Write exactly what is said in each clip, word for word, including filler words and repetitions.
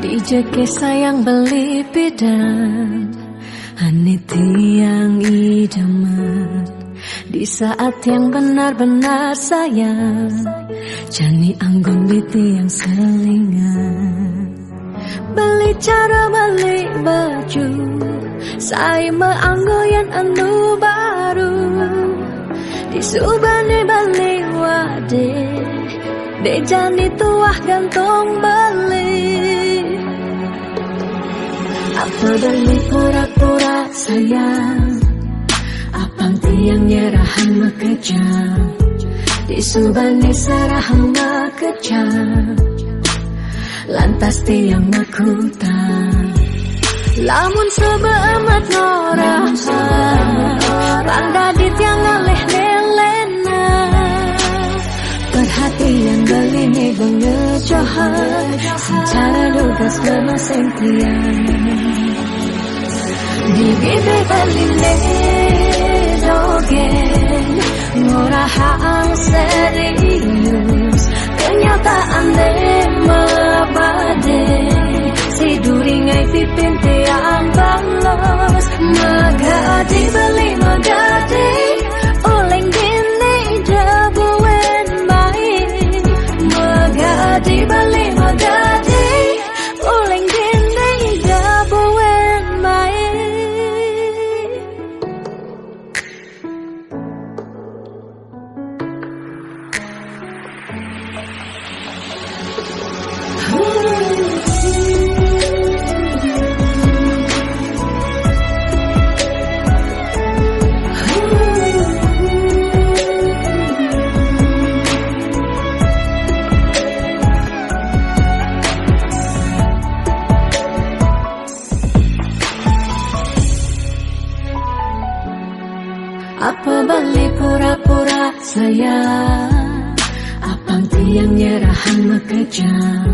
Dija ke sayang beli pidan, ane tiang idaman. Di saat yang benar-benar sayang, jani anggon di tiang selingan. Beli cara beli baju, sai maanggo yan anu baru. Di subane beli wade, dejani tuah gantung beli. Apa beli pura-pura sayang, apang tiang nyerahang makejang. Di subane serahang makejang, lantas tiang makutan. Lamun sebab amat norang, pang dadi tiang ngalih nelena. Perhatian beli ne bengejohan, secara lugas kemaseng tiang. Di bibih beli ne dogen, ngorahang serius. Kenyataan de mabade, si duri ngai pipin tiang balos. Magadi beli magadi, uleng dini jabuen mai. Magadi beli magadi, uleng dini jabuen mai. Apa beli pura-pura sayang, apang tiang nyerahang makejang.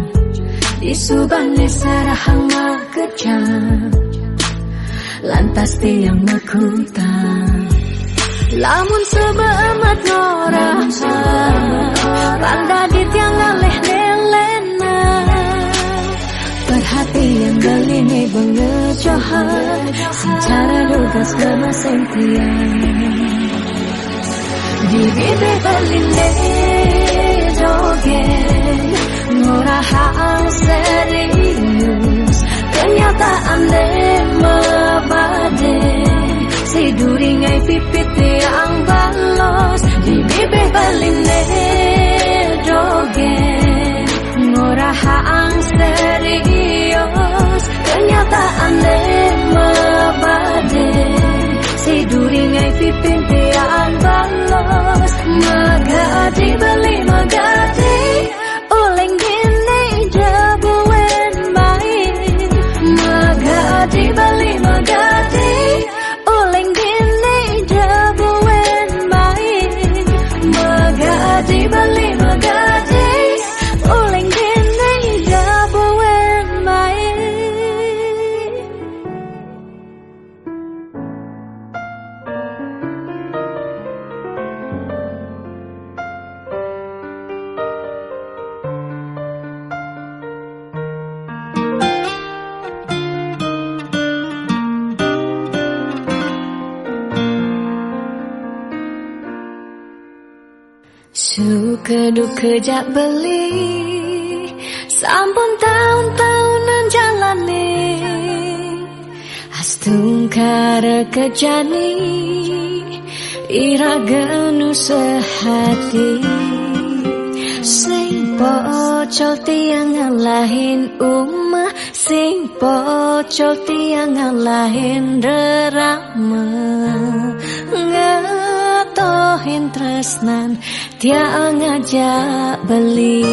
Di subane serahang makejang, lantas tiang makutan. Lamun sebab amat norang, pang dadi tiang ngalih nelena. Perhatian beli ne bengejohan, secara lugas kemaseng tiang. Di bibih beli ne dogen, ngorahang serius. Kenyataan de mabade, si duri ngai pipit tiang balos. Di bibih beli ne dogen, ngorahang serius. Kenyataan de mabade, si duri ngai pipin tiang balos. Magadi beli magadi, uleng dini jabuen mai. Magadi beli magadi, uleng dini jabuen mai. Magadi beli magadi, uleng dini jabuen mai. Suka duka jak beli, sampun taun-taunan jalani. Astungkara kejani, iraga nu sehati. Sing pocol tiang ngalahin umah, sing pocol tiang ngalahin rerama. Ngatohin tresnan tiang ngajak beli.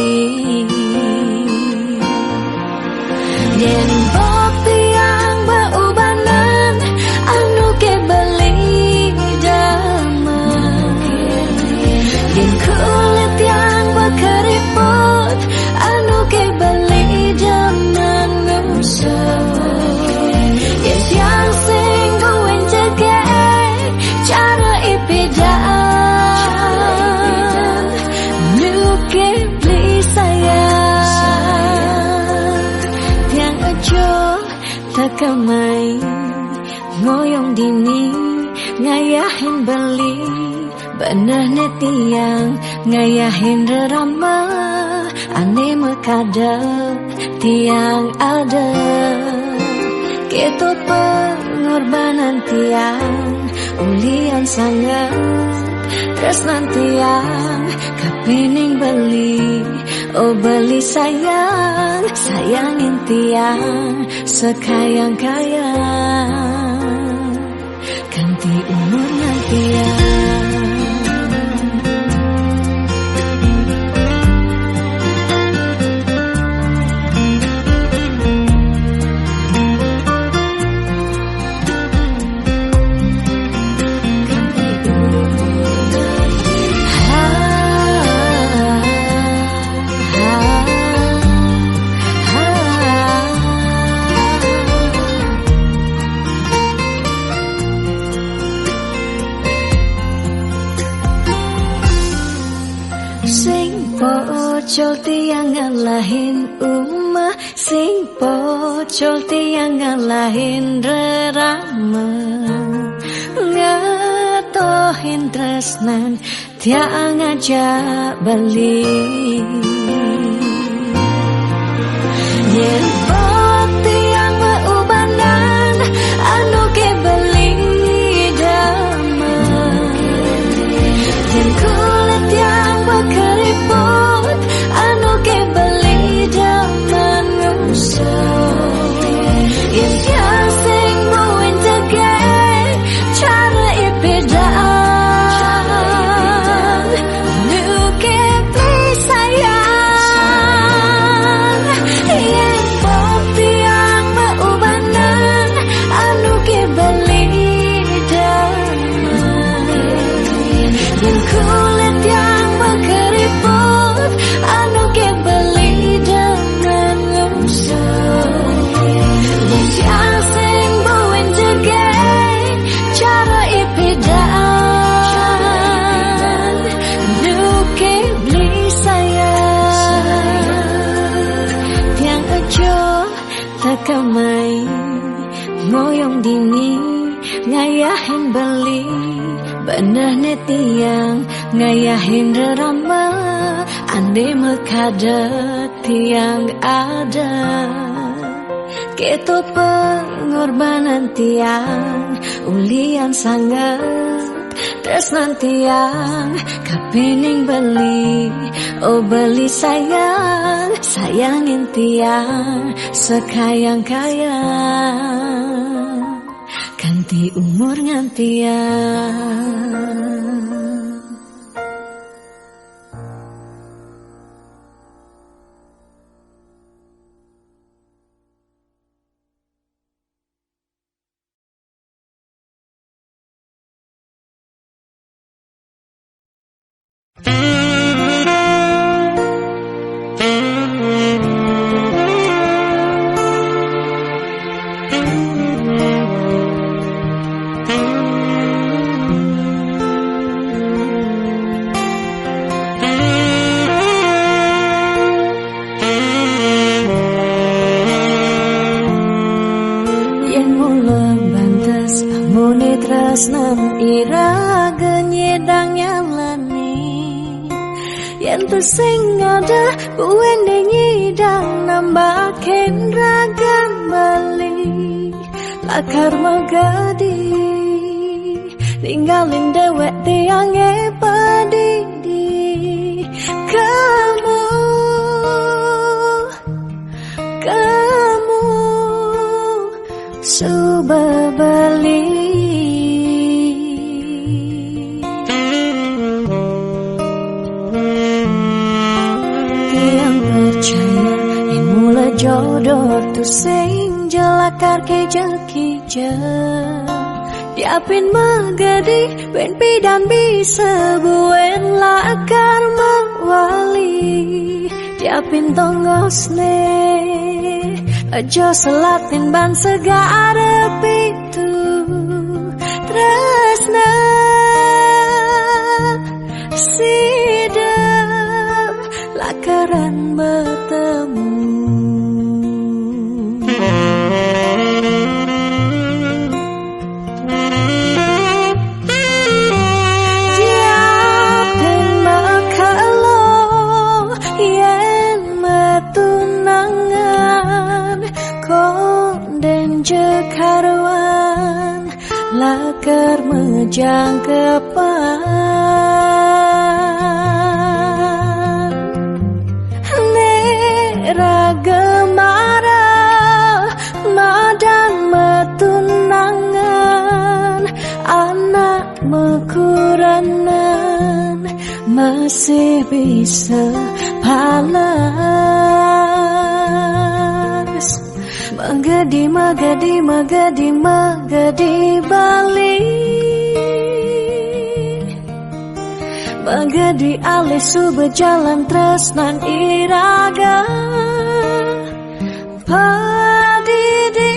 Yen bok tiang beubanan, anu ke beli jaman. Yen kulit tiang bekeriput, anu ke beli jaman ngusut. Yen tiang sing buen jegek, cara ipidan, nu ke beli sayang. Teka mai ngoyong dini, ngayahin beli, beneh ne tiang, ngayahin rerama, ane mekada tiang ada. Keto pengorbanan tiang, ulian sanget tresnan tiang, kapining beli, oh beli sayang, sayangin tiang sekayang-kayang, kanti umur ngan tiang. Sing pocol tiang ngalahin uma, sing pocol tiang ngalahin rerama, ngatohin tresnan tiang ngajak beli. Yen poti yang beubanan, anu ke beli damai. Yen kulit yang bekeriput, anu ke beli damai ngusah. Yen yang sing muin tege, cara ipidan, nu ke beli sayang. Yen poti yang beubanan, anu ke beli damai. Yen kulit yang bekeriput, anu ke beli damai ngusah. Yen yang sing buin jegeng, cara ipidan, nu ke beli sayang. Tiang ejo teka mai ngoyong dini, ngayahin beli, beneh ne tiang, ngayahin rerama, ande mekada tiang ada. Keto pengorbanan tiang, ulian sanget tresnan tiang, kapining beli, oh beli sayang, sayangin tiang sekayang-kayang, kanti umur ngan tiang. Yen mula bantes, amun tresnan iraga nyidang nyalani. Yen tusing ada buin nyidang nambakin raga beli, lakar magadi. Ninggalin dewek tiange padidi. Kamu, kamu suba beli. Tiang percaya, yen mula jodoh tusing jelakar kija-kija. Diapin magadi, buin pidan bisa buin lakar mawali. Diapin tongosne, aja selatin ban segara pitu. Tresna sida lakaran betemu. Cekaruan lakar mejang kepan. Nek raga marah madan metunangan, anak mekuranan masih bisa palas. Magadi, magadi, magadi, magadi bali. Magadi alih suba jalan tresnan iraga. Padidi.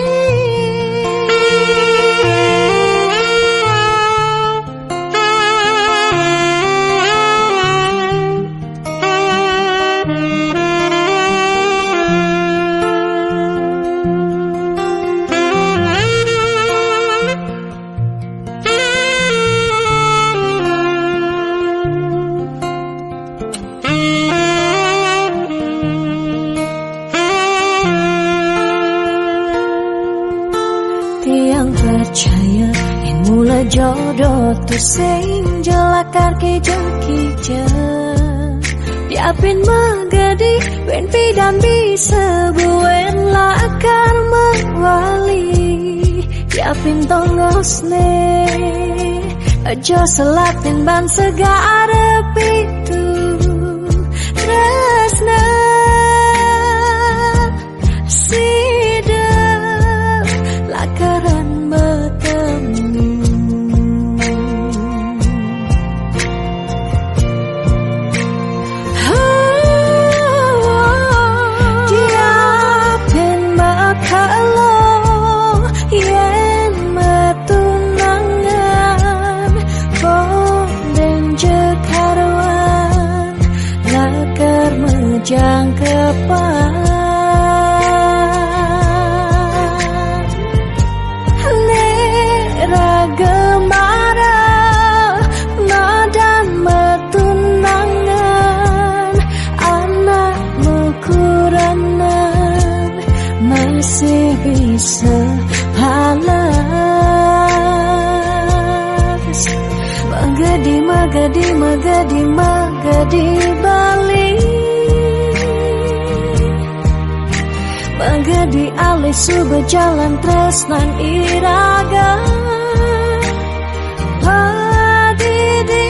Tiang percaya yen mula jodoh tu sing jelakar kija-kija. Diapin magadi, wen pidan bisa buen lakar mawali. Diapin tongosne, aja selatin ban segara pitu. Tresna sida lakaran betemu. Diapin makalo yen metunangan, konden jekaruan lakar mejang kepan. Nek raga marah madan metunangan, anak mekuranan masih bisa palas. Magadi, magadi, magadi, magadi bali. Magadi alih suba jalan tresnan iraga. Padidi.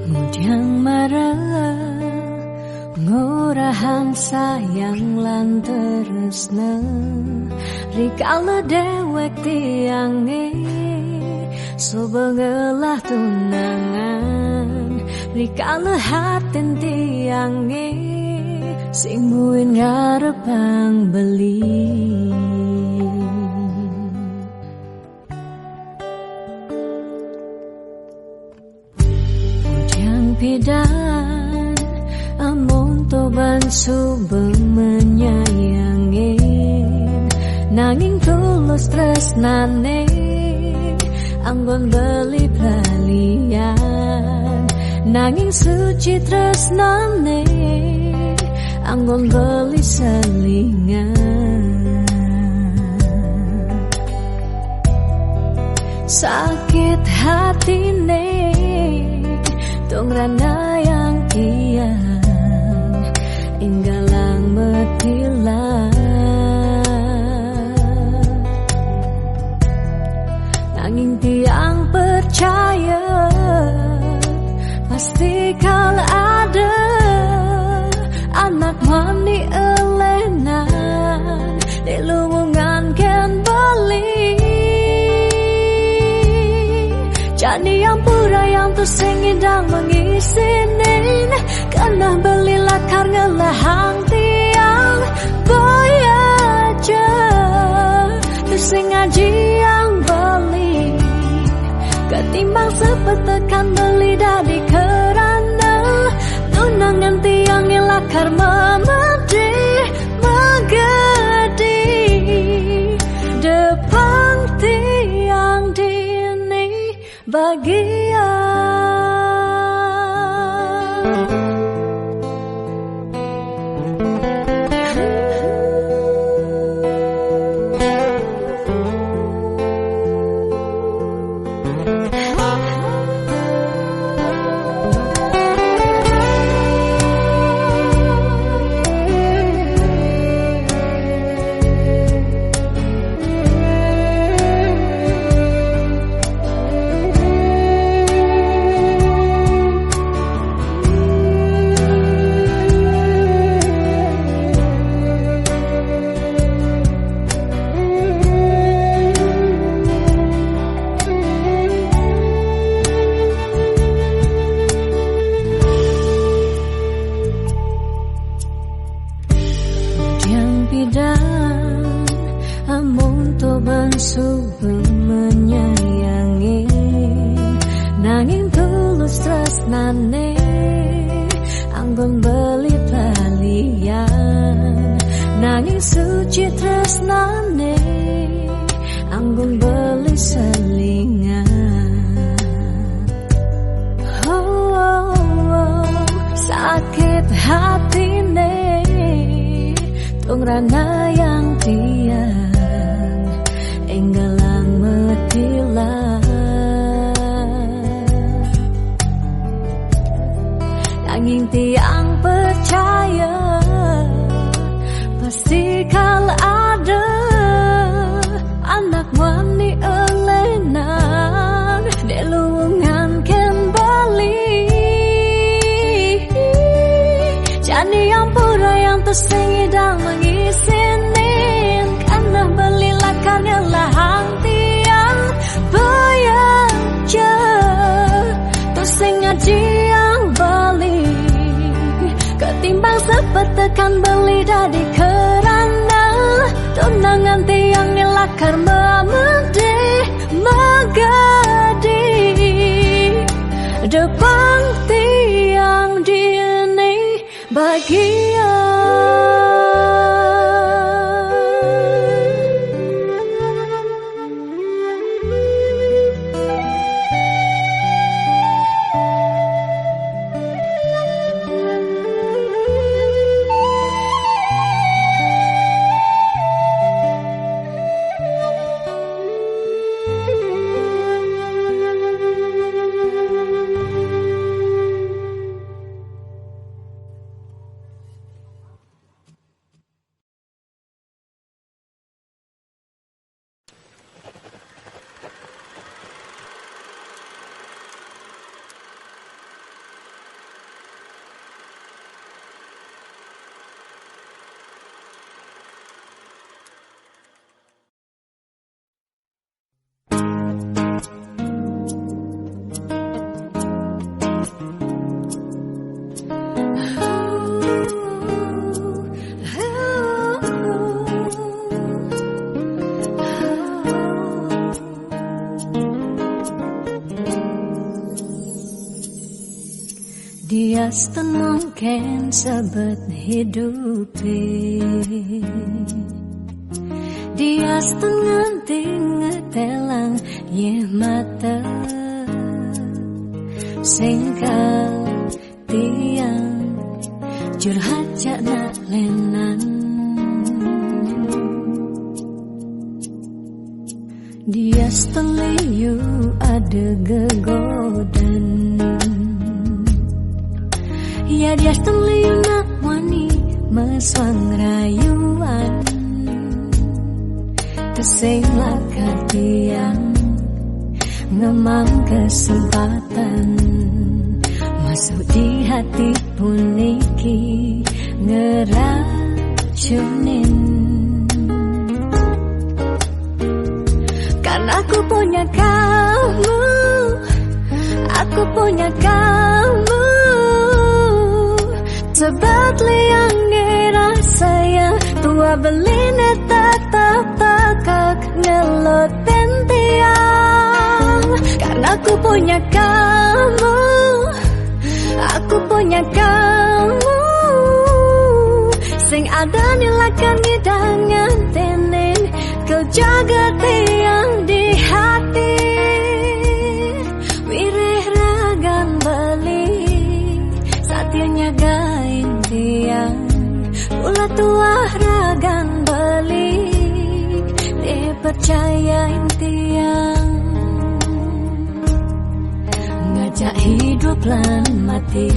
Mudiang marah ngorahang sayang lan tresna, rikala dewek tiange suba ngelah tunangan, rikala hatin tiange sing buin ngarepang beli. Ujang pidan amun toban suba menyayangin, nanging tulus tresnane anggon beli pelalian, nanging suci tresnane anggon beli selingan. Sakit hatine tong ranayang tiang inggalang metilan. Niang pura yang tusing idang mengisinin, keneh beli lakar ngelahang tiang, boya tusing aji yang beli. Ketimbang sepetekan beli dadi kerana tunangan tiang ngelakar memedih, megedi. Depang tiang dini bagian. Tiang pidang amung to bansu menyayangi, nanging tulus tresnane anggun beli talian, nanging suci tresnane anggun beli selingan. Oh, oh, oh, sakit hatine tungrana yang tiang enggalang metilah. Nanging tiang percaya pasti kal ada anak wani elenan, dek luwungan ken beli. Jani ampura yang tusing idang mengisinin, keneh beli lakar ngelahang tiang, boya ja tusing aji yang beli. Ketimbang sepetekan beli dadi kerana tunangan tiang ngelakar memedih, megedi. Depang tiang dini bagian. Dias tenungken sebet hidupe. Dias tengan tinga telang yeh mata sengkal tiang curhat cak nak lenan. Dias tengliu ada gegodan. Ya dias tengliu nak wani mesang rayuan. Teseng lakar tiang ngemang kesempatan masuk di hati puniki ngeracunin. Karena aku punya kamu, Aku punya kamu, sebab liang ngira saya tua beline tetap takak ngelot tentiang. Karena aku punya kamu, aku punya kamu, sing ada nilakan ngidangan tenen kau jaga tiang di hati. Wireh ragan beli, satia nyagain tiang. Ulah tuah ragan beli, dipercayain tiang. Ngajak hidup lan mati.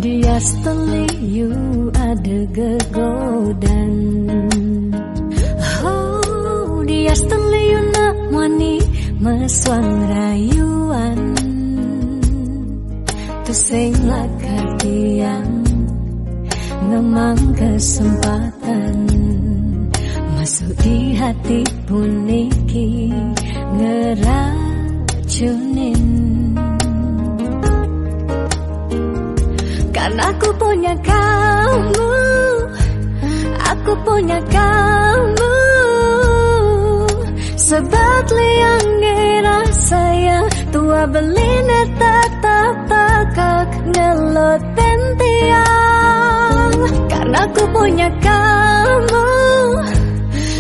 Dia seteliu ada gegodan. Oh, dia seteliu nak mani mesuang rayuan. Tusing lakar tiang ngemang kesempatan masuk di hati puniki ngeracunin. Karena aku punya kamu, aku punya kamu. Sebab liang ngira saya tua beline tetap takak ngelot tentiang. Karena aku punya kamu,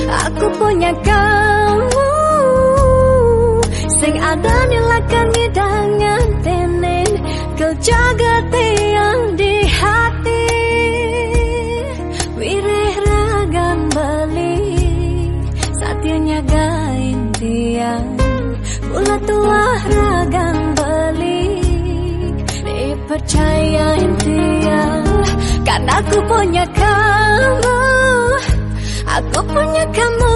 aku punya kamu, sing ada nilakan ngidangan tenen kau jaga tiang di hati. Wireh ragan beli, satia nyagain tiang. Ulah tuah ragan beli, dipercayain tiang. Karena aku punya kamu, aku punya kamu.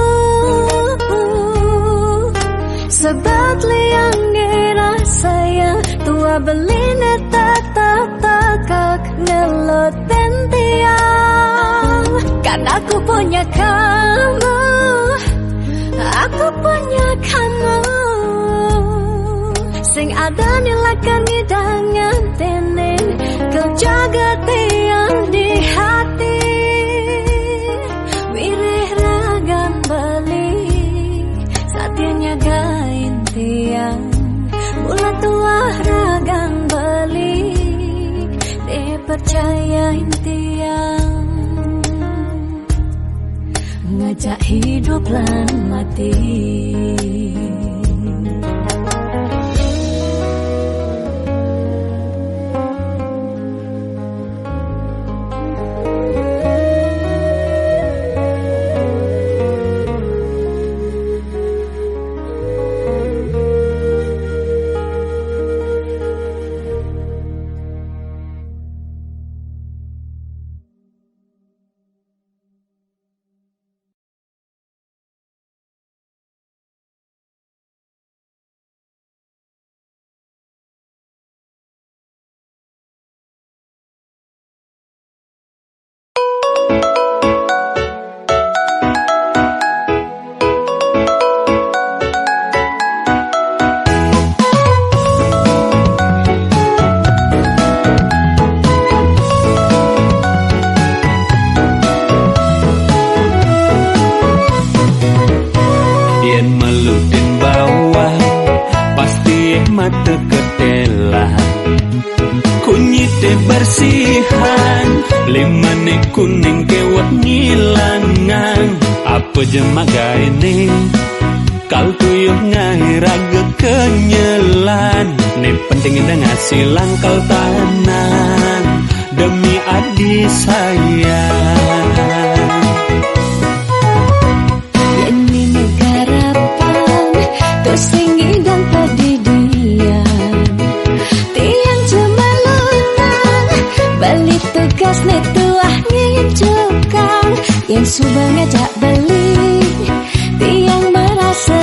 Sebab liang ngira saya tua beline tetap takak ngelot tentiang. Karena aku punya kamu, aku punya kamu, sing ada nilakan ngidangan tenen kau jaga tiang di hati. Wireh ragan beli, satia nyagain tiang. Ulah tuah ragan beli, dipercayain tiang. Ngajak hidup lan mati. Yen meludin bawah, pasti mata ketela. Kunyite bersihan, limane kuning kewat ngilangang. Apa je magaine, kal tuyuh ngai raga kenyelan. Ne penting ida ngasilang kal tanang demi adi sayang. Yen ni negarapan, tusing ngidang padidian. Tiang cuma lunang, beli tugas ne tuah ngincukan. Yen suba ngajak beli, tiang merasa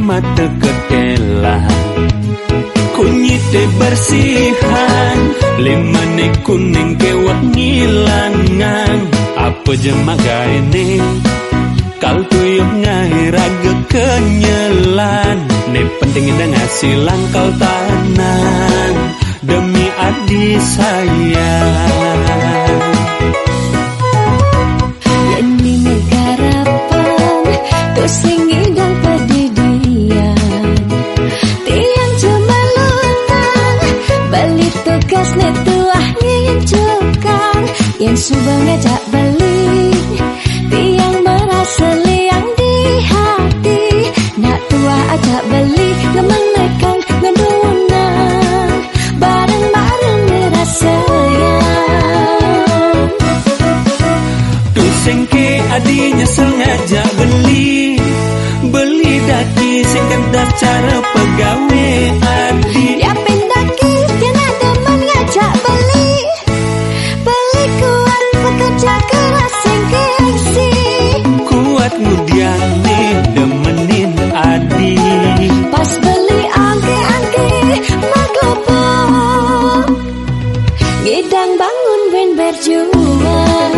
Mata ketelan, kunyite bersihan, limane kuning kewak ngilangang. Apa jemak gaene? Kal tuyuh ngai raga kenyelan. Ne penting ida ngasilang kal tanang demi adi sayang. Yen mine garapan, tusing ngidang padidian. Tiang cuma lunang, beli tugas ne tuah ngincukan. Yen suba ngajak beli, tiang merasa liang di hati. Nak tuah ajak beli, ngemang nekang ngedunan. Bareng-bareng ngerasa sayang. Tusing ke adi nyesel ngajak beli. Beli daki sing kedas cara pegawe adi. Yapin daki, tiang nak demen ngajak beli. Beli kuat pekerja keras sing gengsi. Kuat ngudiang ne demenin adi. Pas beli angke-angke maklebok. Ngidang bangun buin berjuang.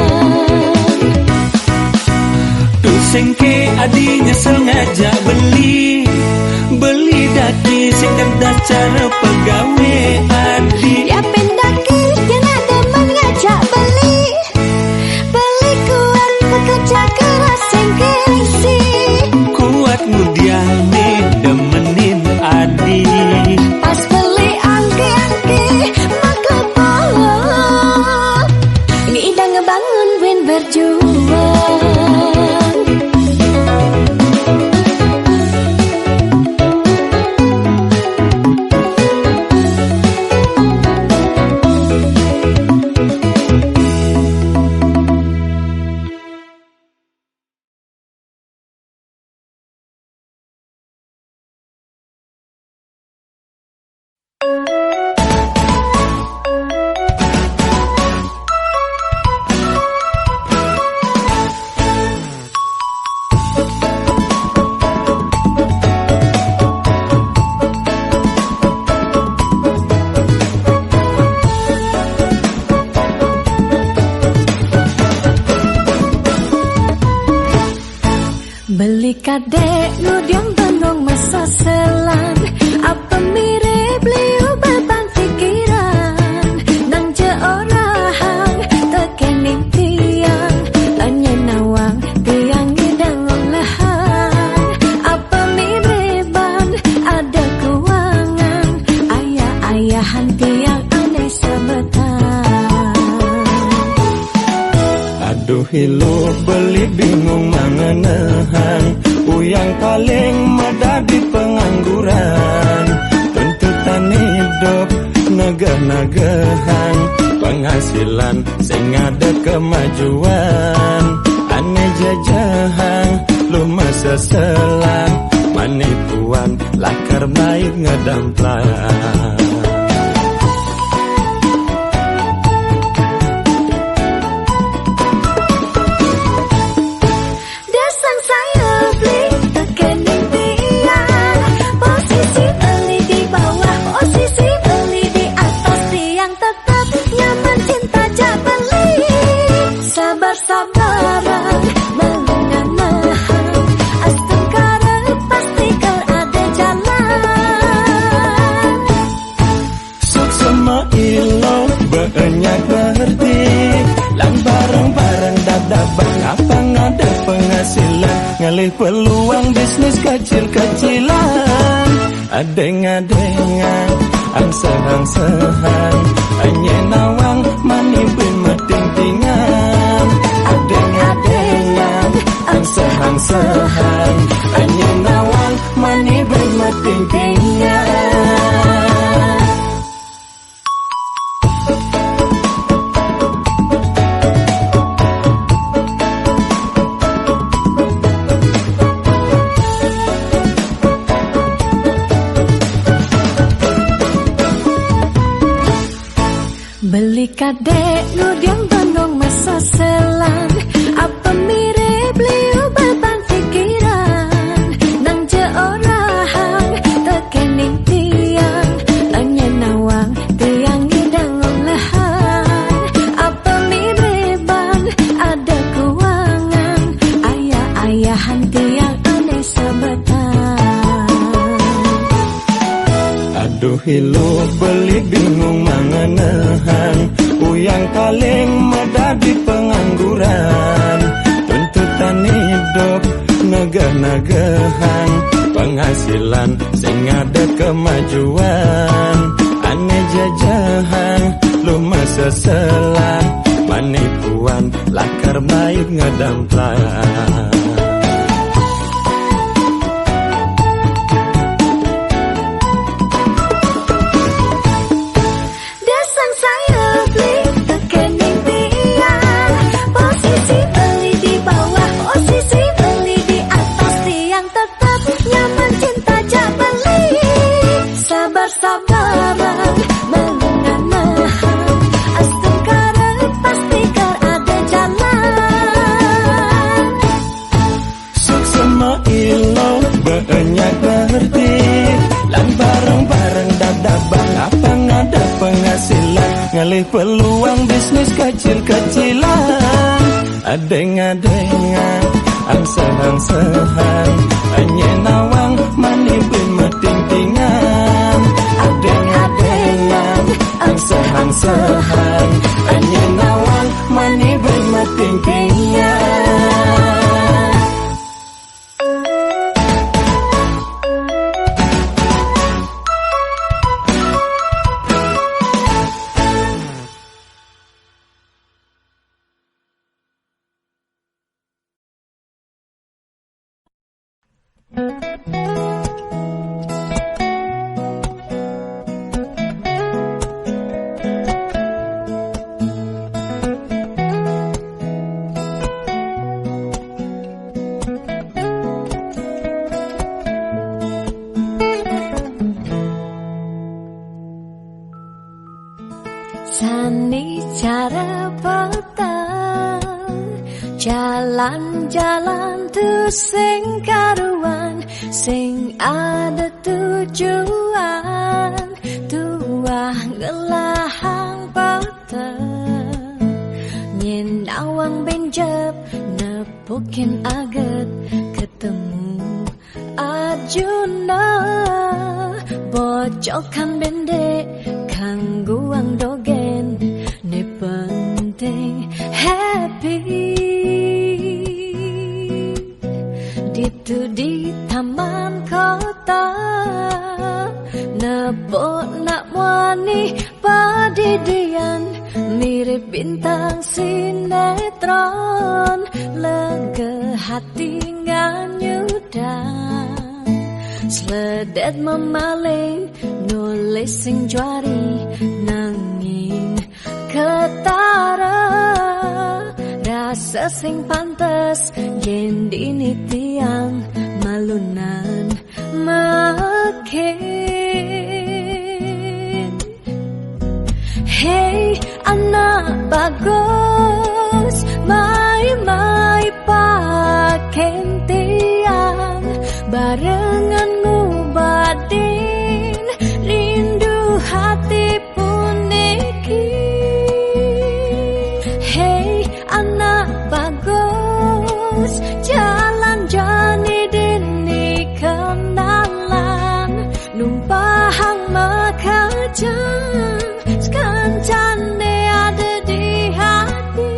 Tusing ke adi nyesel ngajak beli. Beli daki sing kedas cara pegawe adi. Yapin daki, tiang nak demen ngajak beli. Beli kuat pekerja keras sing gengsi. Kuat ngudiang ne demenin adi. Pas beli angke-angke maklebok. Ngidang ngebangun buin berjuang. Beli kadek ngudiang bengong mesoselan. Apa mirip liu beban pikiran? Nang je orahang tekening tiang. Enyen nawang tiang ngidang ulehang. Apa mirip ban ada kuangan? Ayah-ayahan tiang aneh semeton. Aduh iluh beli bingung mangenehang, uyang paling medadi pengangguran. Tuntutan idup negeh-negehang, penghasilan sing ada kemajuan. Ane jejehang, lu meseselan, manipuan, lakar mait ngedamplang. Dasang saya beli tekening tiang. Posisi beli di bawah, posisi beli di atas, tiang tetap nyaman cinta jak beli. Sabar-sabaran, mengenehang, astungkara pasti kar ada jalan. Suksma iluh beenyak berti, lang bareng-bareng dadabang, apa ngada penghasilan, ngalih peluang bisnis kecil-kecilan. Adeng-adengan, angseh-angsehan, enyen nawang mani buin metingtingan. Adeng-adengan, angseh-angsehan, enyen nawang mani buin metingtingan. Beli kadek ngudiang bengong mesoselan. Apa mirip liu beban pikiran? Nang je ora Aduh iluh beli bingung mangenehang, uyang kaling medadi pengangguran. Tuntutan hidup negeh-negehang, penghasilan sing ada kemajuan. Ane jejehang lu meseselan, manipuan lakar maid ngedamplang. Desang saya beli tekening tiang. Posisi beli di bawah, posisi beli di atas, tiang tetap nyaman cinta jak beli. Sabar-sabaran, mengenahang, astungkara pasti kar ada jalan. Suksema iluh beenyak berti, lan bareng-bareng dadabang, apa ngada penghasilan, ngalih peluang bisnis kecil-kecilan. Adeng-adengan, angseh-angsehan, enye nawang mani bin metingtingan. Adeng-adengan, angseh-angsehan, enye nawang mani bin metingtingan. Sani cara peta, jalan-jalan tu sing karuan, sing ada tujuan, tuah ngelahang peta. Nyen nawang benjep, nepukin aget, ketemu Arjuna, bocokan bendek, kangguang dogen, ne penting happy. Ditu di taman kota, nepuk nak muani padidian, mirip bintang sinetron, lega hati nganyudan. Seledet memaling, nulis sing juari, nanging ketara, rasa sing pantes, yen dini tiang malunan makin. Hei, anak bagus, mai-mai paken tiang, barengan ngubadin rindu hati puniki. Hei, anak bagus, jalan jani dini kenalan, numpahang makajang, sekancane ada di hati.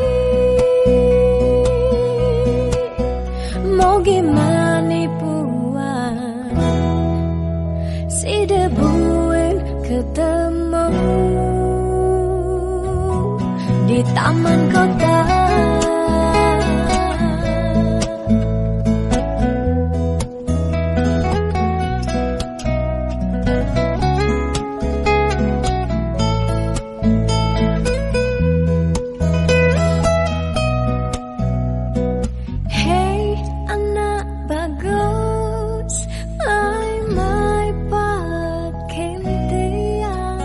Mogi manipuan, sida buin ketemu di taman kota. Hei, anak bagus, mai-mai paken tiang,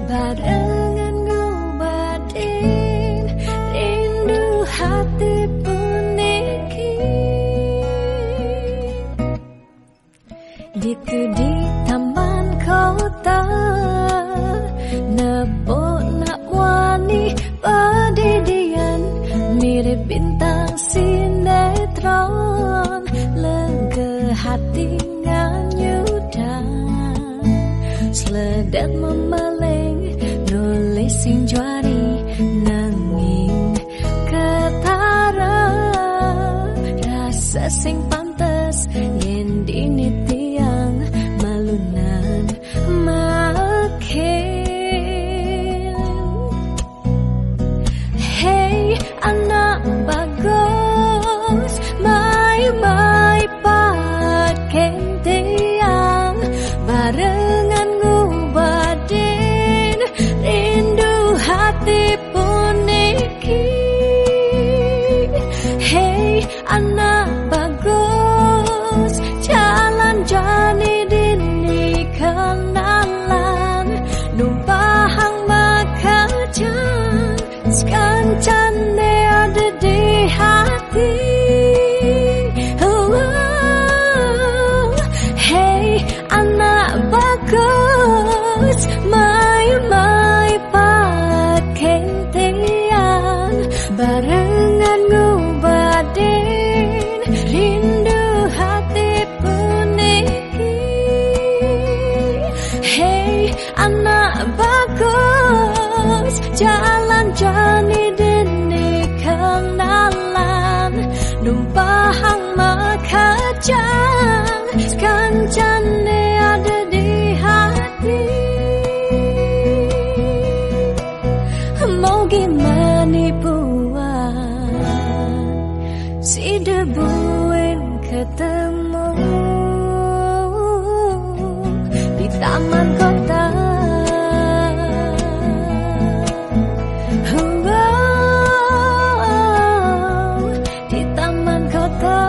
barengan ngubadin rindu hati puniki. Ditu di taman kota, nepuk nak muani padidian, mirip bintang sinetron, lega hati nganyudan. Ledet memeleng nulis sing juari nanging ketara rasa sing pantes yen dini tiang malunan makin. Hei anak bagus, mai-mai paken tiang barengan ngubadin rindu hati puniki. Hei anak bagus, jalan jani dini kenalan numpahang makajang sekancane ada di hati. Oh, hei anak bagus, mai-mai paken tiang barengan ngubadin rindu hati puniki. Hei anak bagus, jalan jani dini kenalan numpahang makajang sekancane ada di hati. Mogi mani puan sida buin ketemu di taman kota. Wow, di taman kota.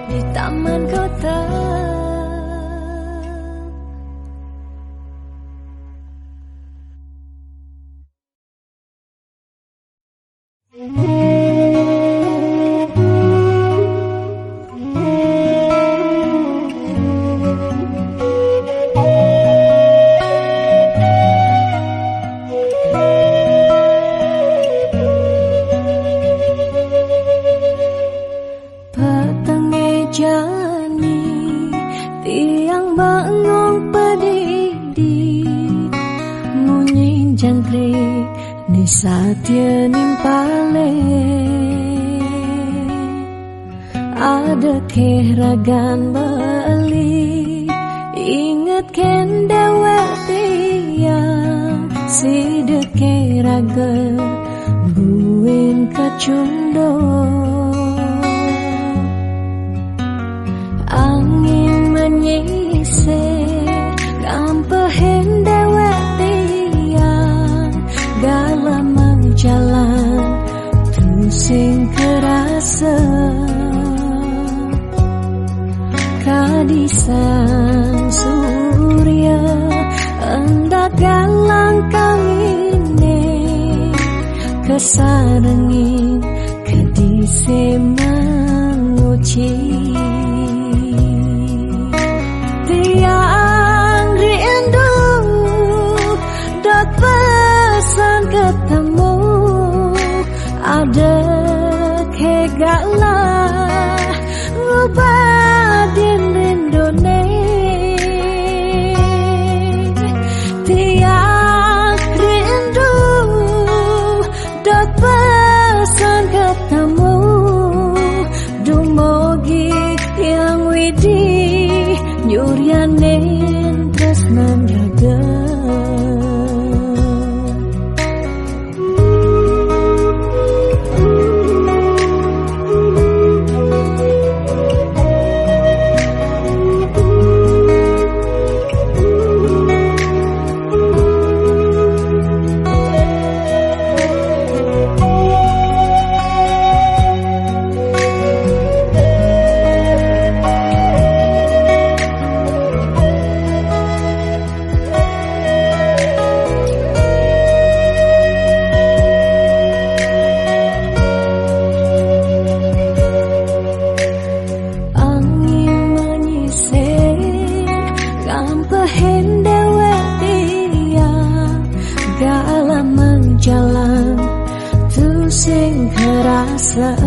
Di taman kota. Petenge jani tiang bengong pedidi, munyi jangkrik ni satia nimpale. Ada keh ragan beli inget ken dewek tiang, sida keh raga buin kecunduk. Angin menyisir ngampehin dewek tiang, galah menjalan tu sing kerasa. Kadi sang surya endak galang kangine, kesarengin kadi semang uci. Tiang rindu dot pesan ketemu, ada keh galah ngubadin rindune. Tiang rindu dot pesan ketemu, dumugi Hyang Widhi nyuryanin tresnan raga. Angin menyisir ngampehin dewek tiang, galah menjalan tu sing kerasa.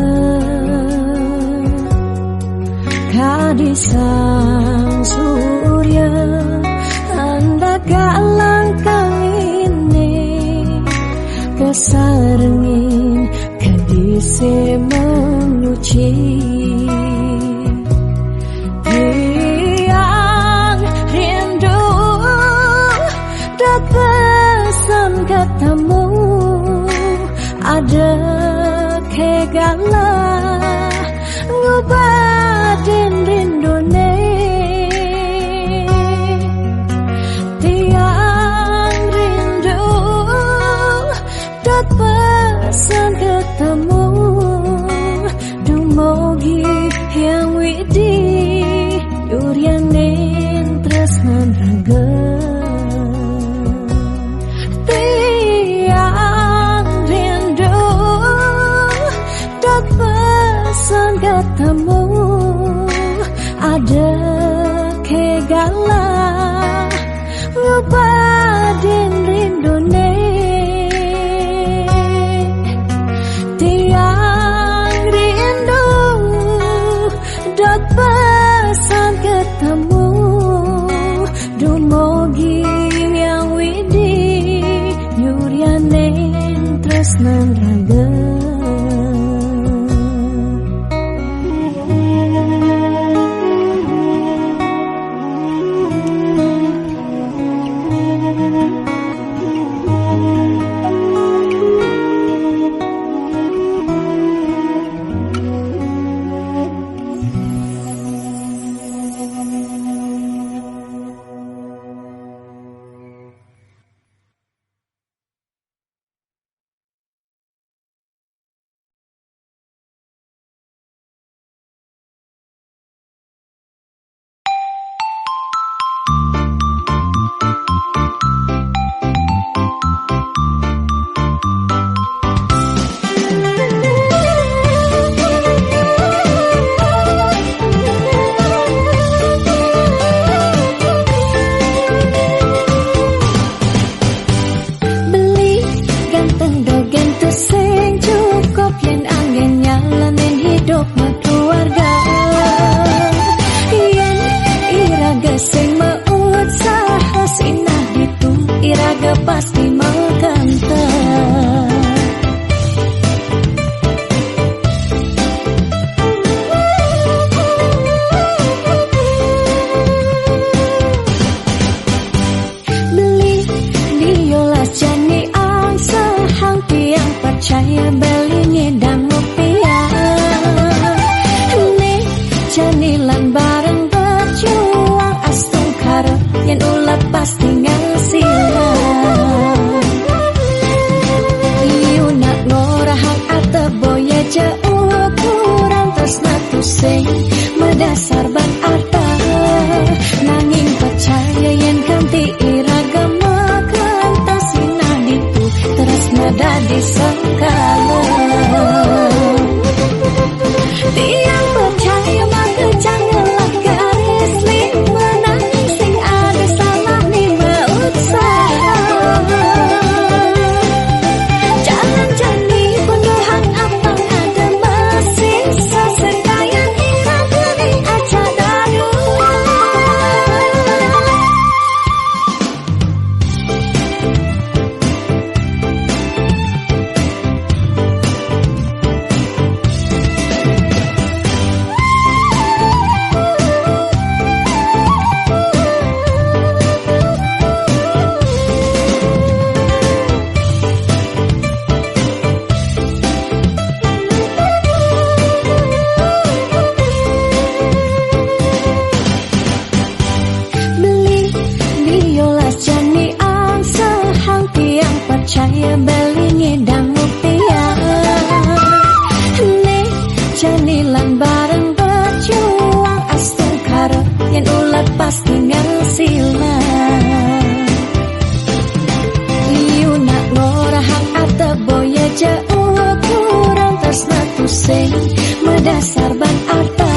Kadi sang surya, anda galang kang ini, kasarengin kadi se meluci. Tiang rindu dot pesan ketemu, ada ke galah ngubadin rindu ne. Tiang rindu dot pesan ketemu, dumogi Hyang Widi, durianin tresnan raga. Tiang rindu dot pesan ketemu, ada ke galah ngubadin rindu ne. Tiang rindu dot pesan ketemu, dumogi Hyang Widi, durianin tresnan raga. Beli ganteng dogen tu sing cukup, yen anggen nyalanin hidup makeluarga. Yen iraga sing mausaha, sinah ditu iraga pasti makanta. Beli diolas jani angsa, hang tiang percaya beli ngidang mupiang. Nih jani lan bareng berjuang, astungkara yen ulat pasti ngasilang. Iu nak ngorahang arta boya ja ukuran tresna tu sing madasar ban arta. Nanging percaya yen kanti iraga makanta, sinah ditu tresna dadi sengkala. Tiang percaya maka janganlah garis limanan sing ada salah ni mausaha. Jalan jani punduhang apang ada masih sasengkayan iraga ni aja dadu. Beli diolas jani angsa, hang tiang percaya beli ngidang mupiang. Nih jani lan bareng berjuang, astungkara yen ulat pasti ngasilang. Iu nak ngorahang arta boya ja ukuran tresna tu sing madasar ban arta.